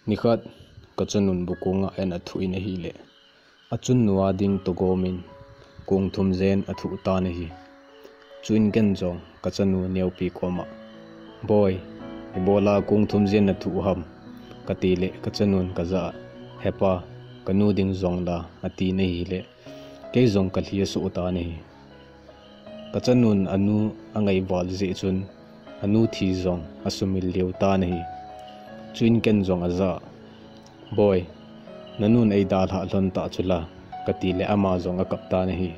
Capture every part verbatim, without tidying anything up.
Nikhat, kachanun bu konga en athuh in ahile, achunnu a ding toh gomin kong thum jen athuh tan ahi. Chuin ken jong kachanu neopi koma, "Boi, ibola kong thum jen nathuh ham?" katile, kachanun kajah a, "Hepa, kanu ding jong la," atin ahile, kei jong kalhi asoh tan ahi. Kachanun anu angai val jeh chun, anu thi jong asumil lheh tan ahi. Chuin ken jong ajah a, "Boi, nanun eidalhah lhon ta chula," katile ama jong akap tan ahi.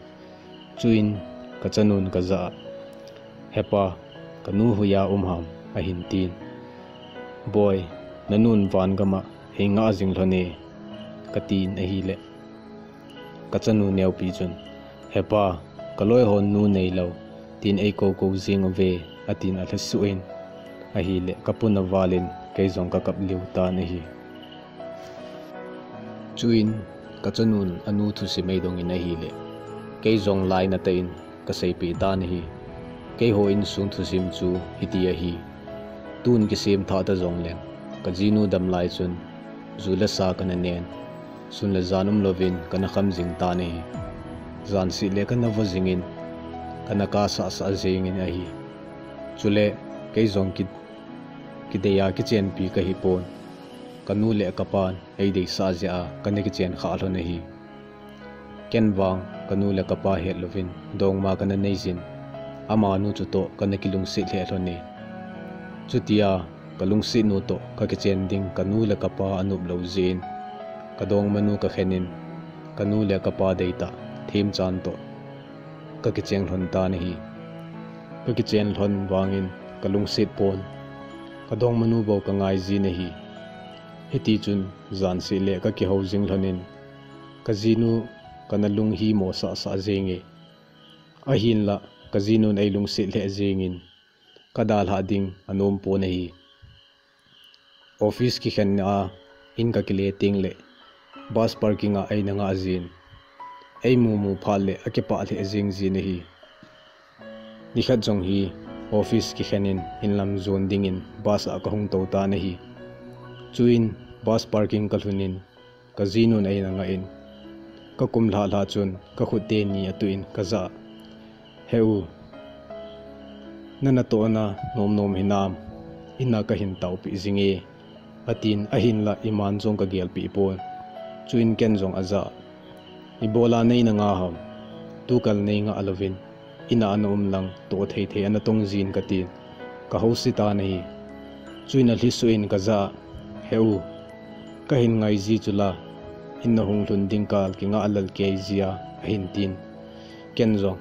Chuin kachanun kajah a, "Hepa, kanu hoiya um ham?" ahin tin. "Boi, nanun van gama eingah jing lhon e," katin ahile, kachanu neopi chun, "Hepa, kaloi hon nu neilou, tin eikoukou jing uve," atin alhasoh in ahile, kapun avalin kei jong kakap lheh tan ahi. Chuin kachanun anu thusim eidongin ahile, kei jong lainatah in kaseipeh tan ahi. Keiho insung thusim chu hiti ahi. Tun kisem thah ta jongleng, kajinu damlai chun, ju le sa kana nen, sun le jan umlouvin kana kham jing tan ahi. Jan seh le kana vo jingin, kana kap sahsah jingin ahi. Chule, kei jong ki, kideiya kichenpi kahipon, kanu le kapan eideisah jeh a kana kichen khah lhon ahi. Ken vang kanu le kapa hetlouvin dongma kana neijin, amanu chutoh kana kilungset lheh lhon e. Chutia kalungset nu toh kakichen ding kanu le kapa anop lou jeh in, kadongmanu kakhen in, kanu le kapa deitah themchan toh kakichen lhon tan ahi. Kakichen lhon vangin kalungset pon, kadongmanu bou kangai jin ahi. Hitichun jan seh le kakihou jing lhonin, kajinu kana lunghimo sahsah jenge. Ahinlah, kajinun eilungset lheh jengin, kadalhah ding anom pon ahi. Office kikhenna a in kakile tengle, bus parking a eina ngah jin, eimumu phat le akipah lheh jing jin ahi. Nikhat jong hi office kikhen in inlam jon dingin bus a kahung tou tan ahi. Chuin bus parking kalhunin, kajinun eina ngah in, kakum lhahlhah chun kakhut teni atuh in kajah a, "He u, nanatohna nomnom hinam, ina kahin taopeh jinge," atin, ahinlah iman jong kagelpeh pon. Chuin ken jong ajah a, "Ibola neina ngah ham? Tukal neingah louvin ina ana um lang toh theithei ana tong jin," katin, kahousi tan ahi. Chuin alhisoh in kajah a, "He u, kahin ngai ji chula, ina hung lhun ding kal kingah lal kei jia," ahin tin. Ken jong,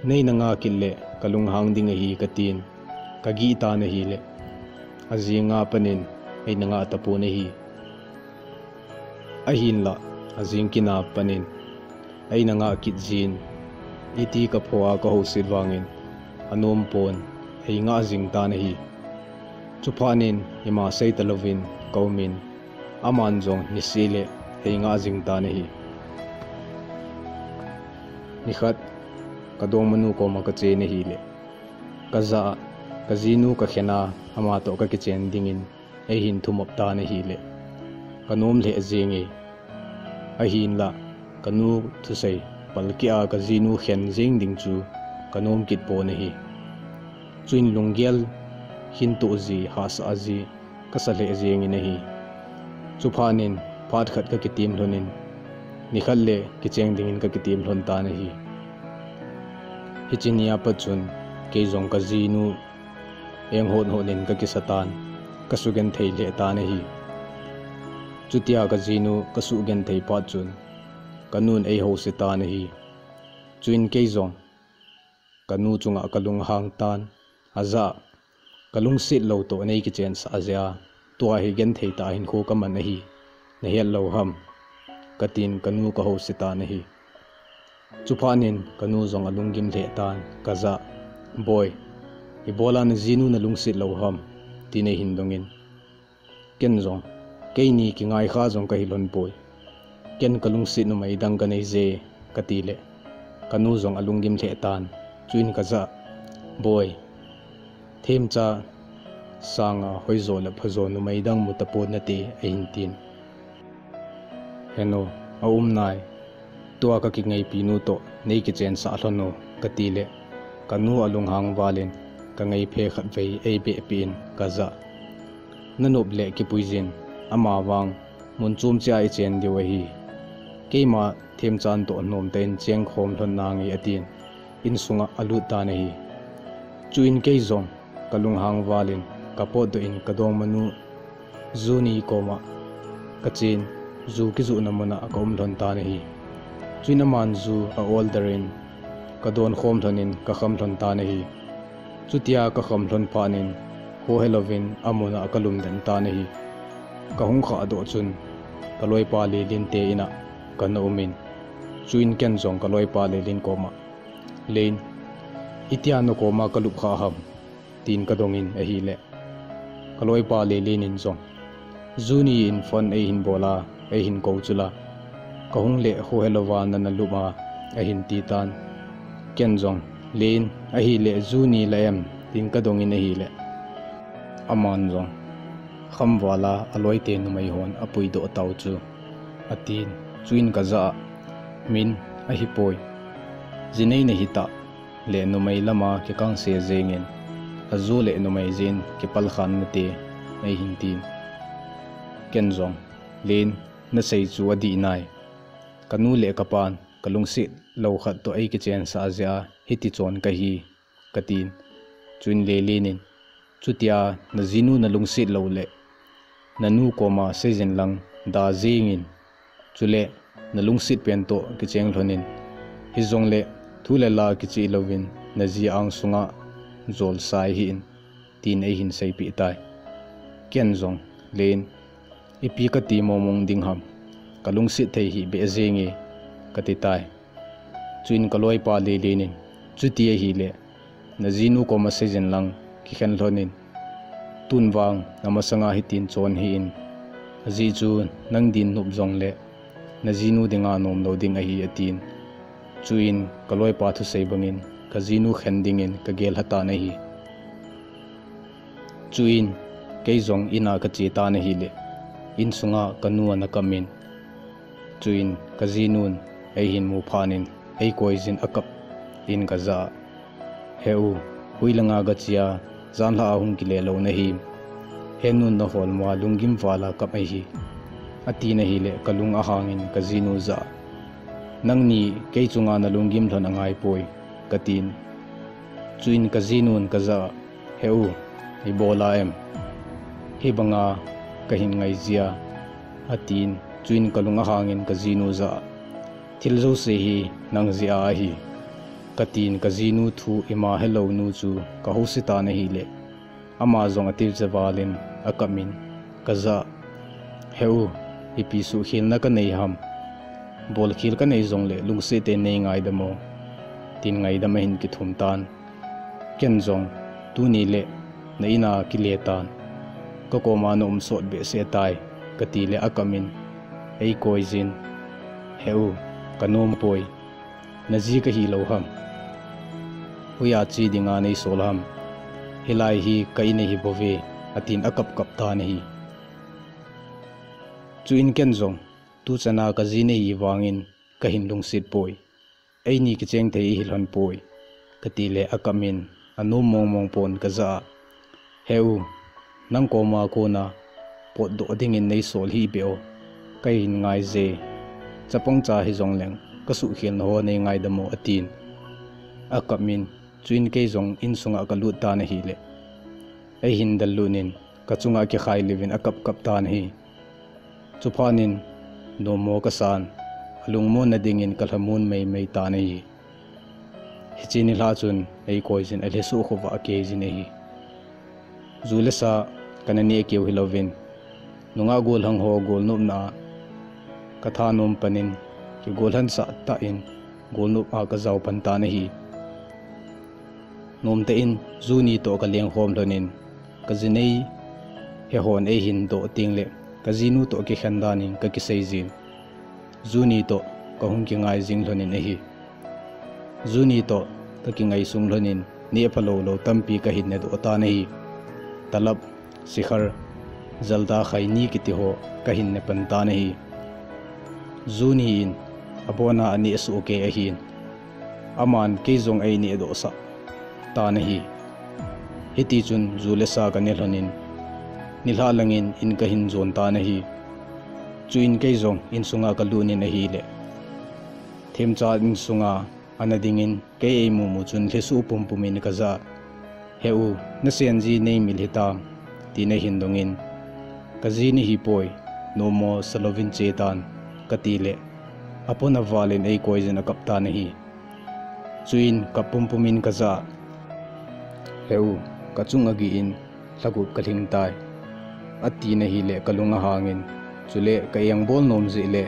"Neina ngah kit le kalunghang ding ahi," katin, kagih tan ahile, ajing a panin eina ngah tapon ahi. Ahinlah, ajing kin a panin eina ngah kit jin, iti kapho a kahouset vangin anom pon, eingah jing tan ahi. Chuphatnin ima sei talouvin kaumin, aman jong niseh le eingah jing tan ahi. Nikhat, kadongmanu koma kachen ahile, kajah a, kajinu kakhen a, amatoh kakichen dingin eihin thumop tan ahile, kanom lheh jenge. Ahinlah, kanu thusei palkeh a kajinu khen jeng ding chu kanom kit pon ahi. Chuin lunggel hintoh ji, hahsat ji kasa lheh jengin ahi. Chuphatnin phat khat kakitem lhonin, nikhat le kicheng dingin kakitem lhon tan ahi. Hiche nia pat chun kei jong kajinu enghot hot in kakisa tan, kasugenthei lheh tan ahi. Chutia kajinu kasugenthei phat chun, kanun eihousi tan ahi. Chuin kei jong kanu chunga kalunghang tan, ajah a, "Kalungset lou toh neikichensah jeh a, tua hi genthei tah a hinkho kaman ahi, nahet lou ham?" katin kanu kahousi tan ahi. Chuphatnin kanu jong alunggim lheh tan, kajah a, "Boi, ibola najinu nalungset lou ham?" tin eihin dongin, ken jong, "Keini kingaikha jong kahi lhon poi. Ken kalungset numei dang kanei je," katile, kanu jong alunggim lheh tan. Chuin kajah a, "Boi, themcha sanga hoijo le phajo numei dang mu tapon nate, ahin tin. Henu, aum nai. Tua kakingaipi nu toh, nei kichensah lhon o, kati le, kanu alunghang valin, kangaiphe khatvei eibehpi in, kajah. Nanop le kipuijin, amavang, mun chom chea ichen diu ahi. Keima themchan toh nomtah in chengkhom lhon nange atin, insunga alut tan ahi. Chuin kei jong, kalunghang valin, kapotdoh in kadongmanu, Juni koma, kachen, ju kijohna muna kaum lhon tan ahi. Chuin aman ju a-order in, kadonkhom lhonin kakham lhon tan ahi. Chutia kakham lhon phatnin, khohelouvin amuna kalumden tan ahi. Kahung khahdoh chun, kaloipa Lelin te ina kana umin. Chuin ken jong kaloipa Lelin koma, Len, itia nakoma kalup kha ham, tin kadongin ahile, kaloipa Lelin in jong, Juni in phone eihin bola, eihin kou chula, kahung le khohelouva nana lup a, ahin titan. Ken jong, Len, ahile Juni la em, tin kadongin ahile, aman jong, khamvala aloite numei hon apuidoh tau chu, atin. Chuin kajah a, Min, ahipoi, jinei nahitah le numei lama kikangse jengin, aju le numei jin kipalkhan nate, eihin tin. Ken jong, Len, nasei chu adih nai. Kanu le kapan kalungset lou khat toh eikichensah jeh a hiti chon kahi, katin. Chuin Lelin in, chutia najinu nalungset loule, nanu koma seijin lang da jengin, chule nalungset pen toh kicheng lhonin, hijongle thu le la kicheh louvin naji angsunga jolsai hih in, tin eihin seipeh tai. Ken jong, Len, ipi kati mongmong ding ham, kalungset thei hih beh jenge, kati tai. Chuin kaloipa Lelin in, chuti ahile, najinu koma seijin lang kikhen lhonin, tun vang namasanga hitin chon hih in, ajeh chu nang din nop jongle najinu dinga nomlou ding ahi, atin. Chuin kaloipa thusei bangin kajinu khen dingin kagel lhatan ahi. Chuin kei jong ina kache tan ahile, insunga kanu ana kamin. Chuin kajinun eihin mu phatnin eikoijin akap in kajah a, He u, hoilanga gachea, janlhah a hung kile lou nahim? Henun naholmo a lunggim vala kap ahi, atin ahile kalung ahangin kajinu jah a, Nangni kei chunga nalunggim lhon angaipoi, katin. Chuin kajinun kajah a, He u, ibola em? Hibanga kahin ngai jia, atin. Chuin kalung ahangin kajinu jah a, Thil jouse hi nang jeh a ahi, katin. Kajinu thu ima helounu chu kahousetan ahile, ama jong atilche valin akapmin, kajah a, He u, ipi suhkhelna kanei ham? Bolkhel kanei jongle lungsettah in neingaidam o, tin ngaidam ahin kithum tan. Ken jong, Tuni le na ina kile tan, kakoma naum sot behseh tai, katile akapmin, eikoijin, He u, kanompoi, naji kahilou ham? Hoiya che dinga neisol ham? Hilai hi ka in ahibouve, atin akapkap tan ahi. Chuin ken jong, Tuchana kaji nahi vangin kahin lungsetpoi, eini kicheng thei ihi lhonpoi, katile akapmin, anom mongmong pon kajah a, He u, nang koma kona potdoh dingin neisol hihbeh o, kahin ngaije, chapangcha hijongleng kasuhkhelna ho neingaidam o, atin. Akapmin, chuin kei jong insunga kalut tan ahile, eihin dallut in kachunga kikhai leuvin akapkap tan ahi. Chuphatnin nommo kasan, alungmonna dingin kalhamon meimei tan ahi. Hiche nilhah chun eikoijin alhesoh khovah keijin ahi. Ju le sa kana neh keu hilouvin, nungah golhang ho golnopna a kathanom panin, kigolhansah tah in golnop a kajao pan tan ahi. Nomtah in ju ni toh kalengkhom lhonin, kajinei hehon eihin doh tengle kajinu toh kikhen danin kakiseijin, ju ni toh kahung kingai jing lhonin ahi. Ju ni toh kakingaisung lhonin nehphalou lou tampi kahin nedoh tan ahi. Talap Sikhar, Jalda Khaini kiti ho kahin ne pan tan ahi. Juni in abona aneh soh kei ahin, aman kei jong eineh doh sah tan ahi. Hiti chun ju le sa kane lhonin, nilhah langin in kahin jon tan ahi. Chuin kei jong insunga kalut in ahile, Themchan insunga ana dingin kei eimu mu chun lhesuh pumpum in kajah a, "He u, nasen ji neimil hitam?" tin ahin dongin, "Kaji nahi poi, nomo salouvin che tan," kati le, apon avalin eikoi jin akap tan ahi. Chuin kap pumpum in kajah a, "He u, kachung agih in lhagup kalhing tai," ati nahile kalung ahangin, chule ka engbol nom jeh le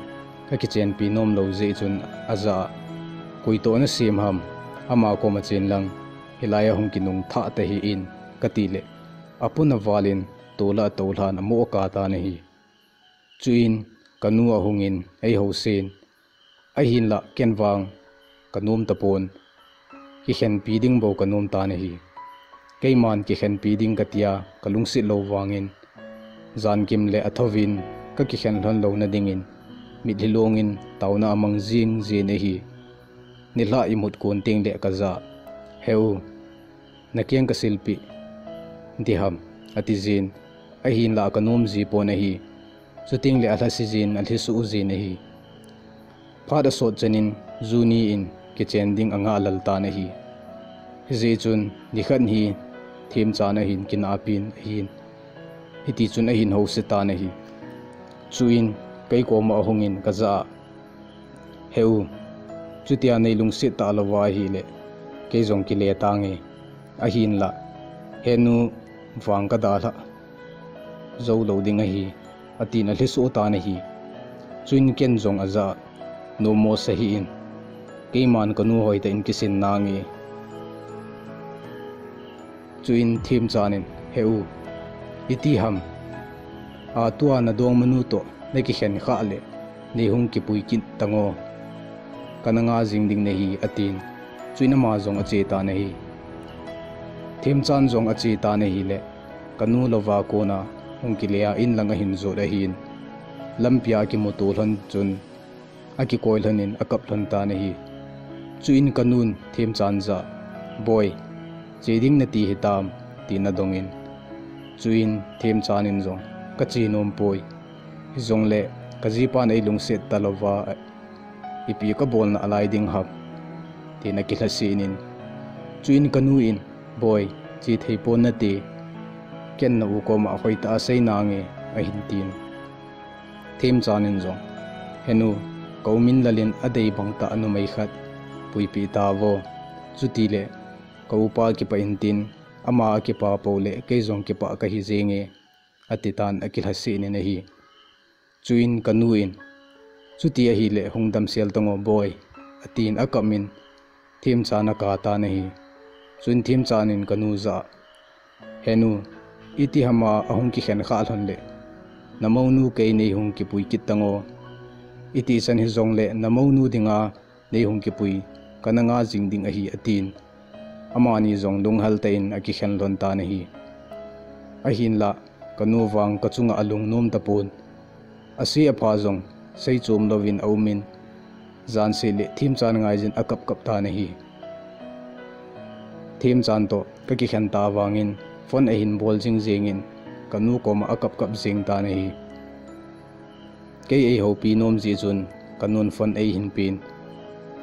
kakichenpi nom lou jeh chun ajah a, "Koi toh nasem ham, ama koma chen lang, hilai a hung kinung thah tahih in," kati le, apon avalin tol a atoulhan amoh katan ahi. Chuin kanu ahungin eihousen, ahinlah ken vang kanom tapon, kikhenpi ding bou kanom tan ahi. Keiman kikhenpi ding katia kalungset lou vangin, jankim le athouvin kakikhen lhon louna dingin mitlhi longin taona amang jing jin ahi. Nilhah imut kon teng le kajah a, "He u, nakeng kasilpeh diham?" ati jin, ahinlah kanom ji pon ahi. Chuteng le alhase jin alhesuh jin ahi. Phat asot chanin Juni in kichen ding angah lal tan ahi. Hijeh chun nikhat hi Themchan ahin kinahpin ahin, hiti chun ahin house tan ahi. Chuin kei koma ahungin kajah a, "He u, chutia neilungset talouva ahile, kei jong kile tange, ahinlah henu vang kadalhah jou lou ding ahi," atin alhesoh tan ahi. Chuin ken jong ajah a, "Nomo sa hih in, keiman kanu hoitah in kisin nange." Chuin Themchan in, "He u, iti ham? A, tua nadongmanu toh nakikhen khah le neihung kipui kit tango, kana nga jing ding nahi," atin. Chuin ama jong ache tan ahi. Themchan jong ache tan ahile, kanu louva kona hung kile a inlang ahin jot ahin, lampia akimuto lhon chun akikoi lhonin akap lhon tan ahi. Chuin kanun Themchan jah a, "Boi, che ding nati hitam?" tin adongin, chuin Themchan in jong, "Kache nom poi, hijongle kajipan eilungset talouva ipi kabolna alai ding ham?" tin akilhasenin, chuin kanu in, "Boi, che thei pon nate, ken na u koma hoitah a sei nange," ahin tin. Themchan in jong, "Henu, ka u Minlal in adei bang tah a numei khat puipeh tauvo. Chutile ka upa kipah intin, ama akipah pou le kei jong kipah kahi jenge," ati tan akilhasenin ahi. Chuin kanu in, "Chuti ahile hung damsel tango boi," atin akap in, Themchan akap tan ahi. Chuin Themchan in kanu jah a, "Henu, iti hama ahung kikhen khah lhon le, namounu kei neihung kipui kit tango. Iti chan hijongle namounu dinga neihung kipui kana nga jing ding ahi," atin. Amani jong lunghal tah in akikhen lhon tan ahi. Ahinlah, kanu vang kachunga alungnom tapon. Ase apha jong seichom louvin aumin, jan seh le Themchan ngaijin akap kap tan ahi. Themchan toh kakikhen ta vangin phone ahin bol jing jengin, kanu koma akap kap jeng tan ahi. Kei eihoupi nom jeh chun kanun phone eihin pen.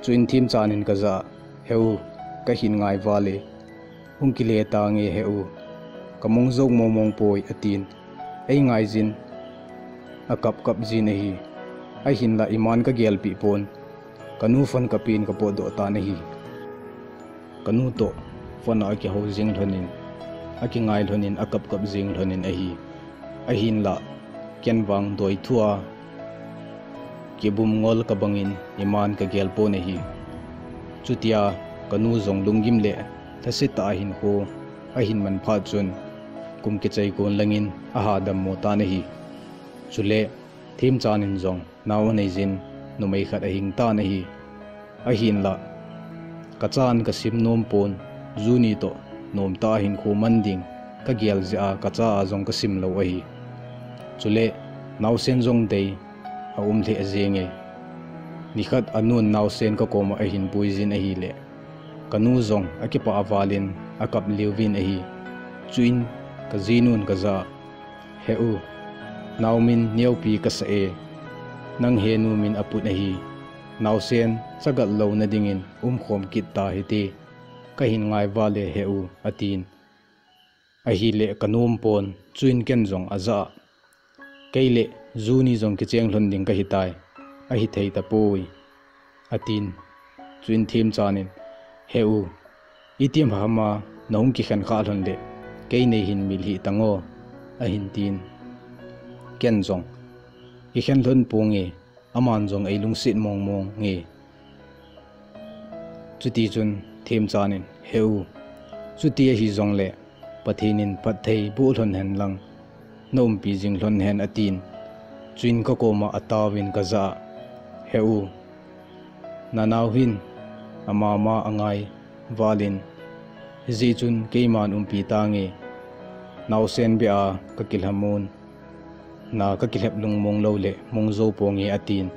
Chuin Themchan in kajah a, "He u, kahin ngai vale. Hung kile tange he u. Kamong jou mong mong poi," atin. Eingaijin akap kap jin ahi. Ahinlah iman kagelpeh pon. Kanu phone kapen kapotdoh tan ahi. Kanu toh phone a akihou jing lhonin, akingai lhonin, akap kap jing lhonin ahi. Ahinlah, ken vang doithu a kibum ngol kabangin iman kagel pon ahi. Chutia kanu jong lunggim le lhasetah a hinkho ahin man phat chun, kum kichai kon langin aha dammo tan ahi. Chule, Themchan in jong nao aneijin numei khat ahing tan ahi. Ahinlah, kachan kasim nom pon, Juni toh nomtah a hinkho man ding, kagel jeh a kacha a jong kasim lou ahi. Chule naosen jong dei aum lheh jenge. Nikhat anun naosen kakoma ahin puijin ahile, kanu jong akipah val in akap liuvin ahi. Chuin kajinun kajah a, "He u, nao min neopi kasah e, nang henu min aput ahi. Naosen chagat louna dingin umkhom kit tahite, kahin ngai val e he u," atin. Ahile kanom pon, chuin ken jong ajah a, "Kei le Juni jong kicheng lhon ding kahitai, ahithei tapoi," atin. Chuin Themchan in, "He u, itiham a nahung kikhen khah lhon le, kei neihin mil hih tan o," ahin tin. Ken jong, "Kikhen lhon ponge, aman jong eilungset mong monge." Chutichun Themchan in, "He u, chuti ahijongle, Pathen in phatthei boh lhon hen lang, naumpi jing lhon hen," atin. Chuin kakoma ataovin kajah a, "He u, nanao hin amama angai val in, hijeh chun keiman umpi tange, naosen beh a kakilhamun, na kakilhep lungmong lou le mong jou ponge," atin.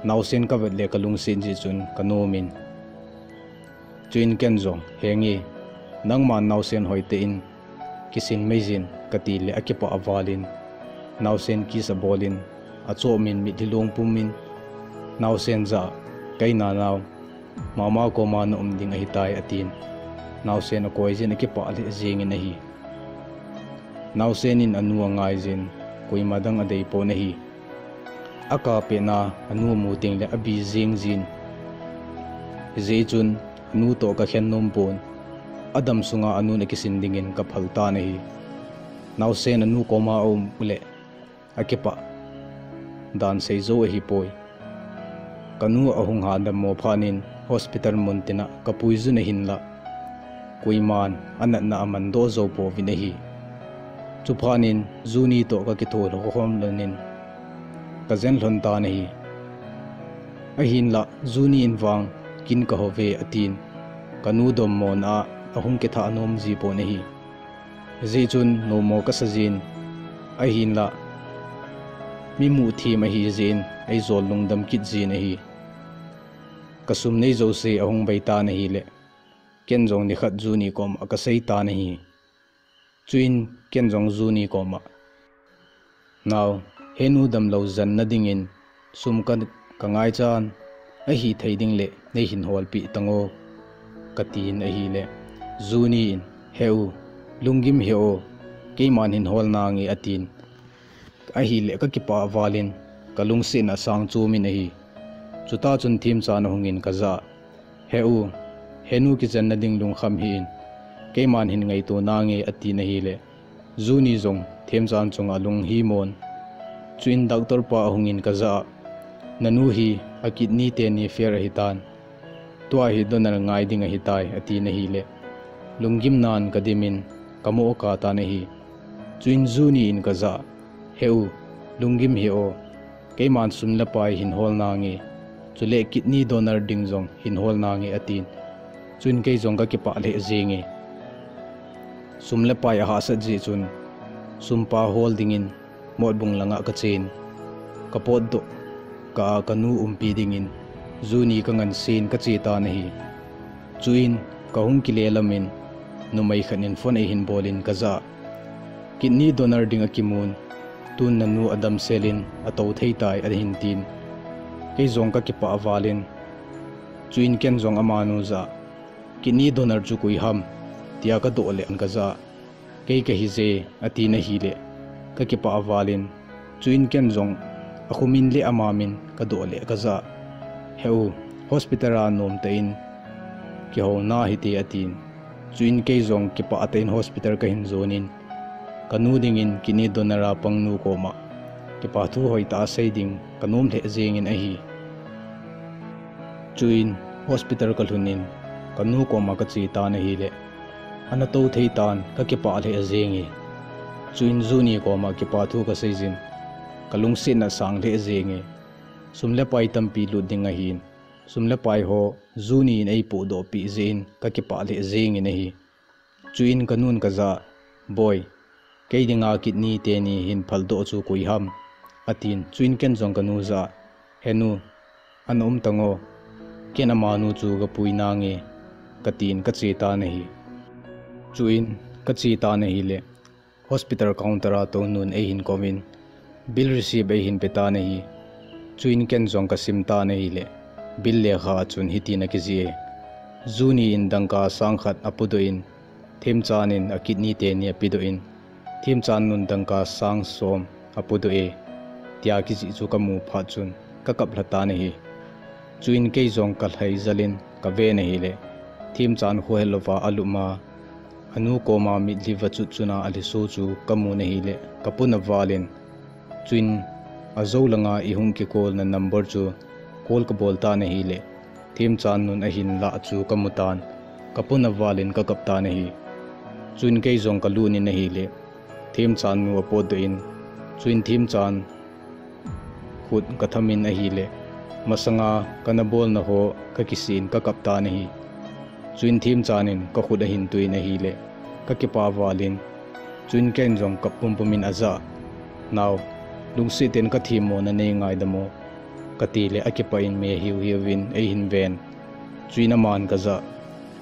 Naosen kavet le kalungset jeh chun kanom in. Chuin ken jong, "Henge, nangman naosen hoitah in kisin mei jin," kati le akipah val in, naosen kiss abol in, achom in mitlhi long pum in, naosen jah a, "Kei nanao, mama koma naum ding ahitai," atin. Naosen akoi jin akipah lheh jengin ahi. Naosen in anu angai jin, koima dang adei pon ahi. Akapet na anu amu teng le abi jeng jin. Hijeh chun anu toh kakhen nom pon, adam sunga anun akisin dingin kaphal tan ahi. Naosen anu koma aum u le akipah dan seijou ahipoi. Kanu ahung hadam mo phat in hospital mun tin a kapuijun ahinlah, koiman anatna aman doh jou pouvin ahi. Chuphat in Juni toh kakitho lhon khom lhon in kajen lhon tan ahi. Ahinlah Juni in vang, "Kin kahou ve," atin. Kanu dommona a ahung kithah nom ji pon ahi. Hijeh chun nomo kasa jin, ahinlah mi muh them ahi jeh in eijol lungdam kit jin ahi. Kasum nei jouse ahung bei tan ahile, ken jong nikhat Juni koma kasei tan ahi. Chuin ken jong Juni koma, "Nao, henu damlou janna dingin sum ka, kangaichan, ahithei ding le neihin holpeh tan o," katin ahile, Juni in, "He u, lunggim hih o, keiman hin hol nange," atin. Ahile kakipah val in kalungsetna asang chom in ahi. Chutah chun Themchan ahung in kajah a, "He u, henu kijenna ding lungkham hih in, keiman hin ngaito nange," atin ahile, Juni jong Themchan chunga alung himon. Chuin doctor pa ahung in kajah a, "Nanu hi a kidney teni fail ahitan, tua hi donor ngai ding ahitai," atin ahile, lunggimnan kadim in kamoh kah tan ahi. Chuin Juni in kajah a, "He u, lunggim hih o, keiman sum le pai hin hol nange, chule kidney donor ding jong hin hol nange," atin. Chuin kei jong kakipah lheh jenge. Sum le pai ahahsat jeh chun sum pa hol dingin Motbung langa kachen. Kapotdoh kah a kanu umpi dingin Juni kangansen kache tan ahi. Chuin kahung kile lam in numei khat in phone eihin bol in kajah a, "Kidney donor ding akimun, tun nanu adamsel in atou thei tai," ahin tin. Kei jong kakipah val in, chuin ken jong amanu jah a, "Kidney donor chu koi ham?" tia kadoh le an kajah a, "Kei kahi je," atin ahile, kakipah val in, chuin ken jong akhomin le ama min kadoh le kajah a, "He u, hospital a nomtah in kihouna hite," atin. Chuin kei jong kipah tah in hospital kahin jon in, kanu dingin kidney donor a pangnu koma kipathu hoitah a sei ding kanom lheh jeng in ahi. Chuin hospital kalhun in kanu koma kache tan ahile, ana tou thei tan kakipah lheh jenge. Chuin Juni koma kipathu kasei jin, kalungsetna sang lheh jenge. Sum le pai tampi lut ding ahin, sum le pai ho Juni in eipohdoh peh jeh in kakipah lheh jeng in ahi. Chuin kanun kajah a, "Boi, kei dinga kidney teni hin phaldoh chu koi ham?" atin. Chuin ken jong kanu jah a, "Henu, ana um tango, ken amanu chu gapui nange," katin kache tan ahi. Chuin kache tan ahile, hospital counter a tounun eihin kouvin, bill receipt eihin pe tan ahi. Chuin ken jong kasim tan ahile, bill lekha a chun hitin akijih e: Juni in dangka sang khat apudoh in, Themchan in a kidney teni apedoh in, Themchan nun dangka sang som apudoh e, tia kijih chu kamu phat chun kakap lha tan ahi. Chuin kei jong kalhai jal in kaven ahile, Themchan khohe louva alum a, anu koma mitlhi vachut chun a alhiso chu kamun ahile, kapun aval in. Chuin ajou langa ihung kikolna number chu call kabol tan ahile, Themchan nun ahin lah chu kamu tan, kapun aval in kakap tan ahi. Chuin kei jong kalut in ahile, Themchan nu apotdoh in, chuin Themchan khut katham in ahile, masanga kana bolna ho kakisih in kakap tan ahi. Chuin Themchan in kakhut ahin tui in ahile, kakipah val in, chuin ken jong kap pumpum in ajah a, "Nao, lungset tah in kathemmona nei ngaidam o," katile akipah in me hiu hiu in eihin ven. Chuin aman kajah a,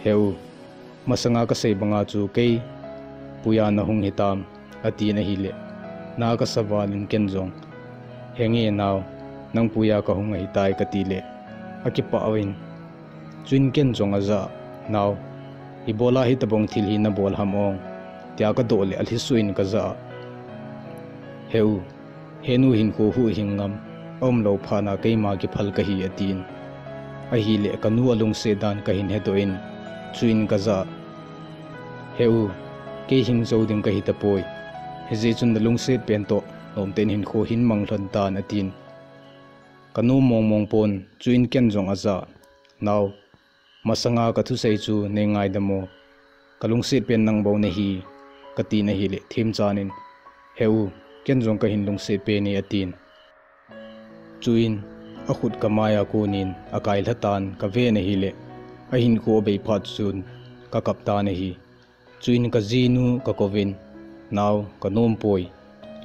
"He u, masanga kasei banga chu kei puiya nahung hitam?" atin ahile, na kasa val in ken jong, "Henge nao, nang puiya kahung ahitai," katile, akipah uvin. Chuin ken jong ajah a, "Nao, ibola hitobang thil hi nabol ham ong?" tia kadoh le alhiso in kajah a, "He u, henu hinkho huhhing ngam aumlou phat na keima kiphal kahi," atin. Ahile kanu alungset dan kahin hedoh in, chuin kajah a, "He u, kei hing jou ding kahi tapoi. Hijeh chun nalungset pen toh nomtah in hinkho hin mang lhon tan," atin. Kanom mong mong pon, chuin ken jong ajah a, "Nao, masanga kathusei chu nei ngaidam o, kalungset pen nang bou nahi," katin ahile, Themchan in, "He u, ken jong kahin lungset pen e," atin. Chuin akhut kamai a kon in akai lha tan kaven ahile, ahinkho abei phat chun kakap tan ahi. Chuin kajinu kakouvin, "Nao, kanom poi.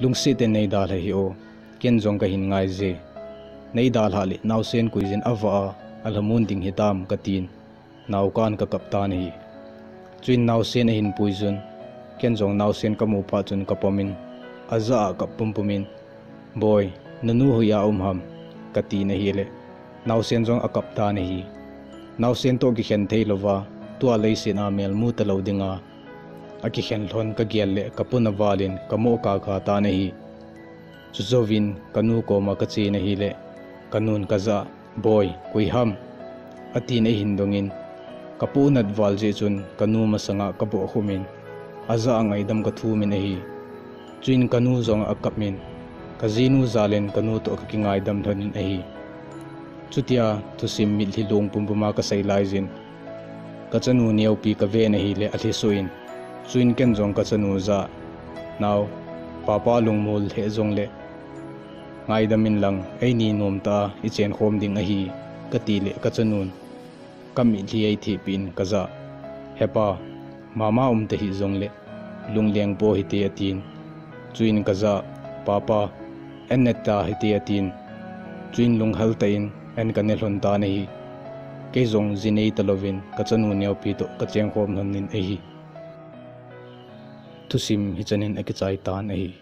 Lungset tah in nei dalha hih o. Ken jong kahin ngai je. Nei dalhah le naosen koi jin avah a alhamon ding hitam," katin, naokan kakap tan ahi. Chuin naosen ahin puijun, ken jong naosen kamu phat chun kapom in, ajah a kap pumpum in, "Boi, nanu hoiya um ham?" katin ahile, naosen jong akap tan ahi. Naosen toh kikhen thei louva, tua leiset a mel mu talou dinga akikhen lhon kagel le kapun aval in kamoh kaka tan ahi. Chujouvin kanu koma kachen ahile, kanun kajah a, "Boi, koi ham?" atin eihin dongin, kapohnat val jeh chun kanu masanga kabohkhum in, ajah a ngaidam kathum in ahi. Chuin kanu jong akap in, kajinu jal in kanu toh kakingaidam lhon in ahi. Chutia thusim mitlhi long pumpum a kasei laijin, kachanu neopi kaven ahile alhiso in, chuin ken jong kachanu jah a, "Nao, papa lungmol lheh jongle ngaidam inlang, eini nomtah a ichenkhom ding ahi," katile kachanun kamitlhi eithehpeh in kajah a, "He pa, mama um tahih jongle lungleng po hite," atin. Chuin kajah a, "Papa, an neta hite," atin. Chuin lunghel tah in an kane lhon tan ahi. Kei jong ji nei talouvin kachanu neopi toh kachengkhom lhon in ahi. Thusim hichan in akichai tan ahi.